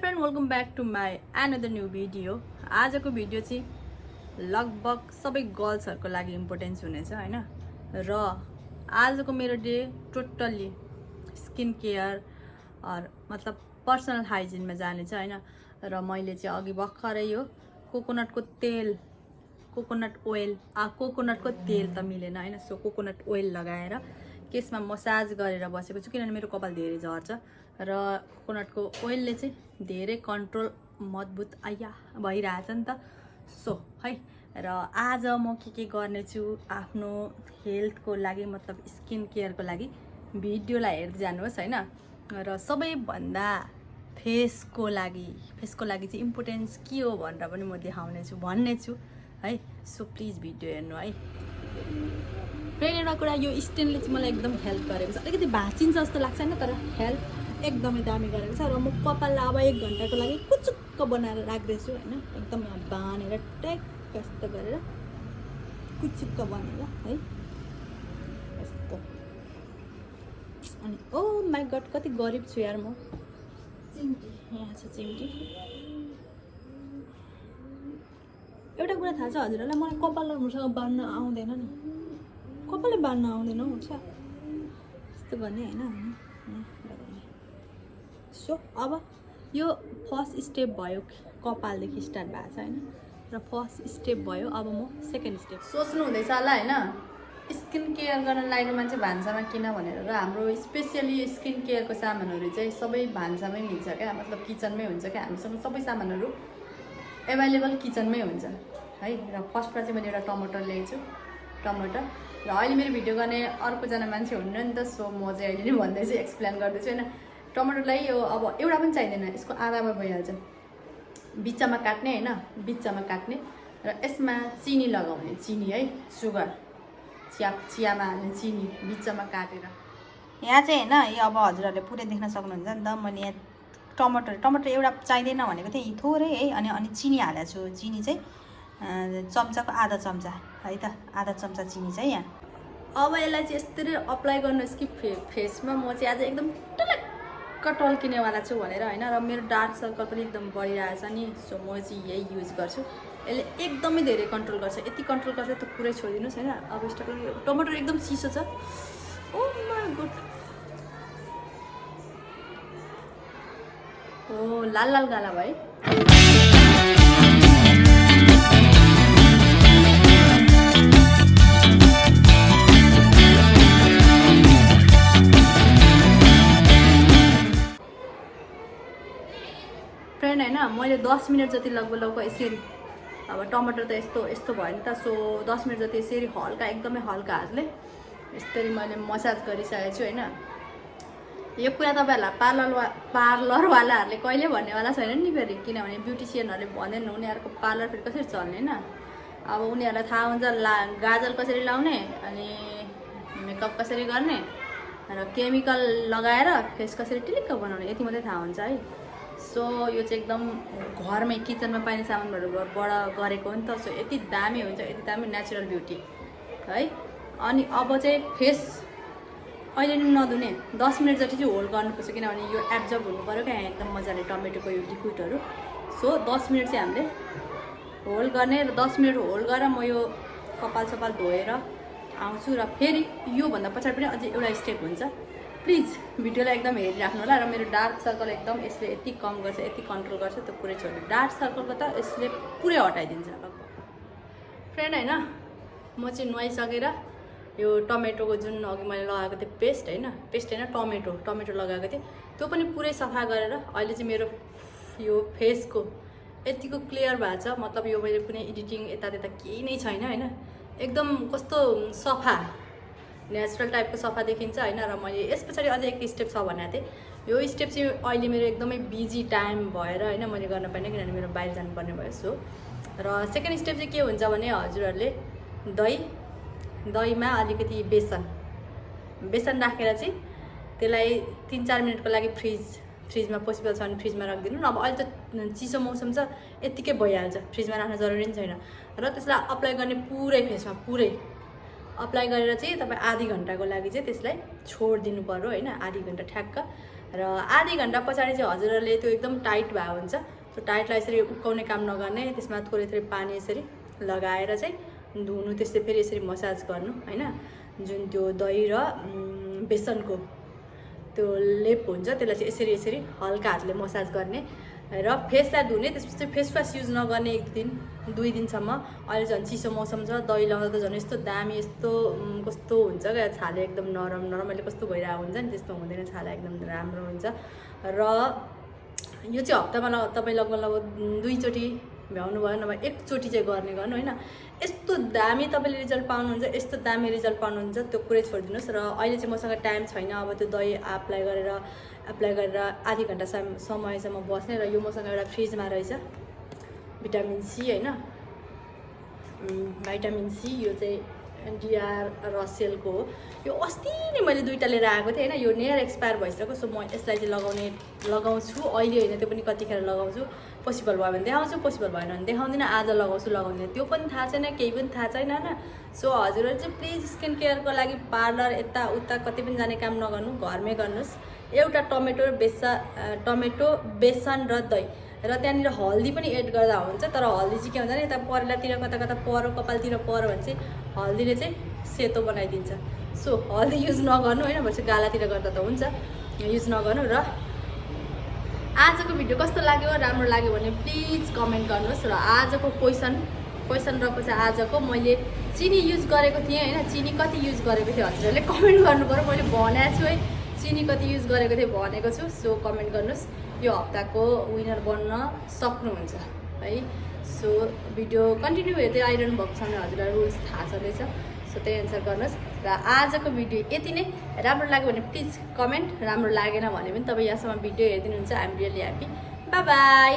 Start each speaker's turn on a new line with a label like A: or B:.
A: Friend welcome back to my another new video. आजको video चाहिँ लगभग सबै गर्ल्सहरूको लागि इम्पोर्टेन्स हुनेछ हैन। र आजको मेरो डे टोटल्ली स्किन केयर मतलब पर्सनल हाइजिनमा जानेछ हैन। र मैले चाहिँ अघि भर्खरै यो कोकोनटको तेल कोकोनटको तेल त मिलेन हैन। सो कोकोनट ओइल लगाएर केसमा मसाज गरेर बसेको छु किनभने मेरो कपाल धेरै झर्छ र कोकोनटको ओइलले चाहिँ धेरै कन्ट्रोल मजबुत भइरहेछ नि त। सो है र आज म के गर्ने छु आफ्नो हेल्थको लागि मतलब स्किन केयरको लागि भिडियोलाई हेर्दै जानुहोस् हैन। र सबैभन्दा फेसको लागि चाहिँ इम्पोर्टेन्स के हो भनेर पनि म देखाउने छु भन्ने छु है। सो प्लिज भिडियो हेर्नु है। फेरि एउटा कुरा, यो स्टेनले चाहिँ मलाई एकदम हेल्प गरेको छ। अलिकति भाँचिन्छ जस्तो लाग्छ हैन, तर हेल्प एकदमै दामी गरेको छ। र म कपाललाई अब 1 घन्टाको लागि कुचुक्क बनाएर राख्दैछु हैन। एकदम बानेर ट्याक कस्तो गरेर कुचुक्क बनाएर है यस्तो। अनि ओ माई गड कति गरिब छु यार म। चिम्टी यहाँ छ चिम्टी। एउटा कुरा थाहा छ हजुरहरूलाई, मलाई कपालसँग बाँध्न आउँदैन नि। कपालले बाँध्न आउँदैन हौ छ यस्तो गर्ने हैन। सो अब यो फर्स्ट स्टेप भयो, कपालदेखि स्टार्ट भएको छ हैन। र फर्स्ट स्टेप भयो, अब म सेकेन्ड स्टेप। सोच्नु हुँदैछ होला हैन स्किन केयर गर्न लाग्ने मान्छे भान्सामा किन भनेर। र हाम्रो स्पेसियली स्किन केयरको सामानहरू चाहिँ सबै भान्सामै मिल्छ क्या, मतलब किचनमै हुन्छ क्या। हामीसँग सबै सामानहरू एभाइलेबल किचनमै हुन्छ है। र फर्स्टमा चाहिँ मैले एउटा टमाटर ल्याएको छु, टमाटर। र अहिले मेरो भिडियो गर्ने अर्कोजना मान्छे हुनुहुन्न नि त। सो म चाहिँ अहिले नै भन्दैछु, एक्सप्लेन गर्दैछु हैन। टमाटरलाई यो अब एउटा पनि चाहिँदैन, यसको आधामा भइहाल्छ। बिच्चामा काट्ने हैन, बिच्चामा काट्ने। र यसमा चिनी लगाउने, चिनी है, सुगर, चियामा हाल्ने चिनी बिच्चामा काटेर। यहाँ चाहिँ हैन, यो अब हजुरहरूले पुरै देख्न सक्नुहुन्छ नि त। मैले यहाँ टमाटर एउटा चाहिँदैन भनेको थिएँ, थोरै है। अनि चिनी हालेको छु। चिनी चाहिँ चम्चाको आधा चम्चा है त, आधा चम्चा चिनी चाहिँ यहाँ। अब यसलाई चाहिँ यस्तरी अप्लाई गर्नुहोस् कि फेसमा म चाहिँ आज एकदम टलक्क टल्किनेवाला छु भनेर हैन। र मेरो डार्क सर्कल पनि एकदम बढिरहेछ नि। सो म चाहिँ यही युज गर्छु। यसले एकदमै धेरै कन्ट्रोल गर्छ। यति कन्ट्रोल गर्छ त पुरै छोडिदिनुहोस् हैन। अब टमाटर एकदम चिसो छ। ओ माई गड, ओ लाल लाल गाला भयो। फ्रेन्ड हैन, मैले 10 मिनट जति लगभग यसरी, अब टमाटर त यस्तो भयो नि त। सो 10 मिनट जति यसरी हल्का, एकदमै हल्का हातले यसरी मैले मसाज गरिसकेको छु हैन। यो कुरा तपाईँहरूलाई पार्लरवालाहरूले कहिले भन्नेवाला छैन नि फेरि, किनभने ब्युटिसियनहरूले भन्दैन उनीहरूको पार्लर फेरि कसरी चल्ने हैन। अब उनीहरूलाई थाहा हुन्छ गाजल कसरी लाउने, अनि मेकअप कसरी गर्ने, र केमिकल लगाएर फेस कसरी टिलिक्क बनाउने, यति मात्रै थाहा हुन्छ है। सो यो चाहिँ एकदम घरमै किचनमा पाइने सामानहरूबाट गरेको हो नि त। सो यति दामी हुन्छ, यति दामी नेचुरल ब्युटी है। अनि अब चाहिँ फेस अहिले नि नधुने 10 मिनट जति चाहिँ होल्ड गर्नुपर्छ, किनभने यो एब्जर्ब हुनु पऱ्यो क्या एकदम मजाले टमेटोको यो लिक्विडहरू। सो 10 मिनट चाहिँ हामीले होल्ड गर्ने। र 10 मिनट होल्ड गरेर म यो कपाल सपाल धोएर आउँछु। र फेरि योभन्दा पछाडि पनि अझै एउटा स्टेप हुन्छ। प्लिज भिडियोलाई एकदम हेरिराख्नु होला। र मेरो डार्क सर्कल एकदम यसले यति कम गर्छ, यति कन्ट्रोल गर्छ, त्यो पुरै छोड्यो। डार्क सर्कलको त यसले पुरै हटाइदिन्छ लगभग। फ्रेन्ड हैन, म चाहिँ नुहाइसकेर यो टमेटोको जुन अघि मैले लगाएको थिएँ पेस्ट हैन, टमेटो लगाएको थिएँ, त्यो पनि पुरै सफा गरेर अहिले चाहिँ मेरो यो फेसको यतिको क्लियर भएको छ। मतलब यो मैले कुनै एडिटिङ यतात्यता केही नै छैन हैन। एकदम कस्तो सफा नेचुरल टाइपको सफा देखिन्छ हैन। र मैले यस पछाडि अझै एक स्टेप छ भनेको थिएँ। यो स्टेप चाहिँ अहिले मेरो एकदमै बिजी टाइम भएर हैन मैले गर्न पाइनँ, किनभने मेरो बाहिर जानुपर्ने भयो। सो र सेकेन्ड स्टेप चाहिँ के हुन्छ भने हजुरहरूले दहीमा अलिकति बेसन राखेर चाहिँ त्यसलाई 3-4 मिनटको लागि फ्रिजमा पोसिबल छ भने फ्रिजमा राखिदिनु। अब अहिले त चिसो मौसम छ, यत्तिकै भइहाल्छ, फ्रिजमा राख्न जरुरी नै छैन। र त्यसलाई अप्लाई गर्ने पुरै फेसमा पुरै अप्लाई गरेर चाहिँ तपाईँ आधी घन्टाको लागि चाहिँ त्यसलाई छोडिदिनु पर्यो हैन, आधी घन्टा ठ्याक्क। र आधी घन्टा पछाडि चाहिँ हजुरहरूले त्यो एकदम टाइट भएको हुन्छ, त्यो टाइटलाई यसरी उक्काउने काम नगर्ने, त्यसमा थोरै थोरै पानी यसरी लगाएर चाहिँ धुनु, त्यस्तै फेरि यसरी मसाज गर्नु होइन। जुन त्यो दही र बेसनको त्यो लेप हुन्छ त्यसलाई चाहिँ यसरी यसरी हल्का हातले मसाज गर्ने र फेसलाई धुने। त्यसपछि फेस वास युज नगर्ने 1-2 दिनसम्म। अहिले झन् चिसो मौसम छ, दही लगाउँदा त झन् यस्तो दामी, यस्तो कस्तो हुन्छ क्या, छाला एकदम नरम नरम, अहिले कस्तो भइरहेको हुन्छ नि त्यस्तो हुँदैन, छाला एकदम राम्रो हुन्छ। र यो चाहिँ हप्तामा तपाईँ लगभग 2 चोटि भ्याउनु भयो, नभए 1 चोटि चाहिँ गर्ने गर्नु होइन। यस्तो दामी तपाईँले रिजल्ट पाउनुहुन्छ, यस्तो दामी रिजल्ट पाउनुहुन्छ, त्यो कुरै छोडिदिनुहोस्। र अहिले चाहिँ मसँग टाइम छैन, अब त्यो दही एप्लाई गरेर आधी घन्टा समयसम्म बस्ने। र यो मसँग एउटा फ्रिजमा रहेछ भिटामिन सी होइन, भाइटामिन सी, यो चाहिँ डिआर रसेलको हो। यो अस्ति नै मैले 2टा लिएर आएको थिएँ होइन, यो नियर एक्सपायर भइसक्यो। सो म यसलाई चाहिँ लगाउँछु अहिले होइन, त्यो पनि कतिखेर लगाउँछु, पोसिबल भयो भने देखाउँछु, पोसिबल भएन भने देखाउँदिनँ। आज लगाउँछु लगाउँदिनँ त्यो पनि थाहा छैन, केही पनि थाहा छैन होइन। सो हजुरहरू चाहिँ प्लिज स्किन केयरको लागि पार्लर यताउता कतै पनि जाने काम नगर्नु, घरमै गर्नुहोस्। एउटा टमेटो बेसन र दही र त्यहाँनिर हल्दी पनि एड गर्दा हुन्छ। तर हल्दी चाहिँ के हुन्छ भने यता परेलातिर कता कता पऱ्यो, कपालतिर पऱ्यो भने चाहिँ हल्दीले चाहिँ सेतो बनाइदिन्छ। सो हल्दी युज नगर्नु होइन, भएपछि गालातिर गर्दा त हुन्छ, युज नगर्नु। र आजको भिडियो कस्तो लाग्यो, राम्रो लाग्यो भने प्लिज कमेन्ट गर्नुहोस्। र आजको क्वेसन रहेको छ आजको, मैले चिनी युज गरेको थिएँ होइन, चिनी कति युज गरेको थिएँ हजुरहरूले कमेन्ट गर्नु पऱ्यो। मैले भनेको छु है, चिनी कति युज गरेको थिएँ भनेको छु। सो कमेन्ट गर्नुहोस्, यो हप्ताको विनर बन्न सक्नुहुन्छ है। सो भिडियो कन्टिन्यू हेर्दै आइरहनु भएको छ भने हजुरलाई रुल्स थाहा छँदैछ, सो त्यही अनुसार गर्नुहोस्। र आजको भिडियो यति नै। राम्रो लाग्यो भने प्लिज कमेन्ट, राम्रो लागेन भने पनि तपाईँ यहाँसम्म भिडियो हेरिदिनुहुन्छ, I am really happy. Bye by.